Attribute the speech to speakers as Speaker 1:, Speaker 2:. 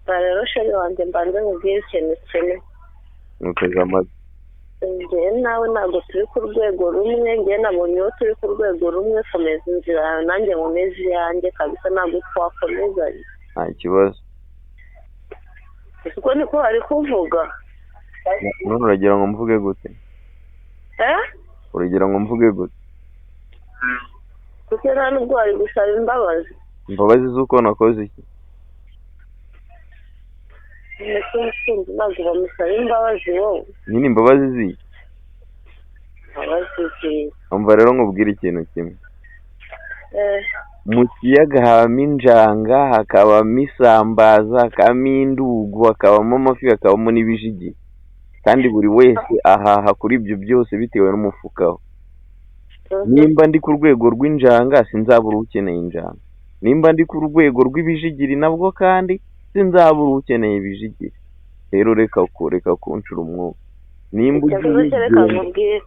Speaker 1: Ba rero chéri wanjye, mbanze nkubwire ikintu kimwe.
Speaker 2: Nuteze amatwi.
Speaker 1: Njyewe nawe ntabwo turi ku rwego rumwe. Njyewe nabonye uwo turi ku rwego rumwe. Komeza inzira yawe, nanjye nkomeze iyanjye kabisa. Ntabwo twakomezanya.
Speaker 2: Nta kibazo.
Speaker 1: Uko niko bari kuvuga.
Speaker 2: None uragira ngo mvuge gute?
Speaker 1: Eh?
Speaker 2: Uragira ngo mvuge gute?
Speaker 1: Kuko nta nubwo wari gusaba imbabazi.
Speaker 2: Imbabazi z'uko nakoze iki?
Speaker 1: Ndetse umukunzi ntabwo bamusaba imbabazi wowe.
Speaker 2: Nyine imbabazi z'iki?
Speaker 1: Imbabazi ziwe.
Speaker 2: Umva rero nkubwire ikintu kimwe.
Speaker 1: Eh.
Speaker 2: Mu kiyaga habamo injanga, hakabamo isambaza, hakabamo indugu, hakabamo amafi, hakabamo n'ibijigiri, kandi buri wese ahaha kuri ibyo byose bitewe n'umufuka we. Nimba ndi ku rwego rw'injanga, sinzabura ukeneye injanga. Nimba ndi ku rwego rw'ibijigiri nabwo kandi sinzabura ukeneye ibijigiri. Rero reka kuncura umwuka nimba
Speaker 1: Icyo
Speaker 2: ugiye
Speaker 1: cyo reka
Speaker 2: ugenda.
Speaker 1: nkubwire.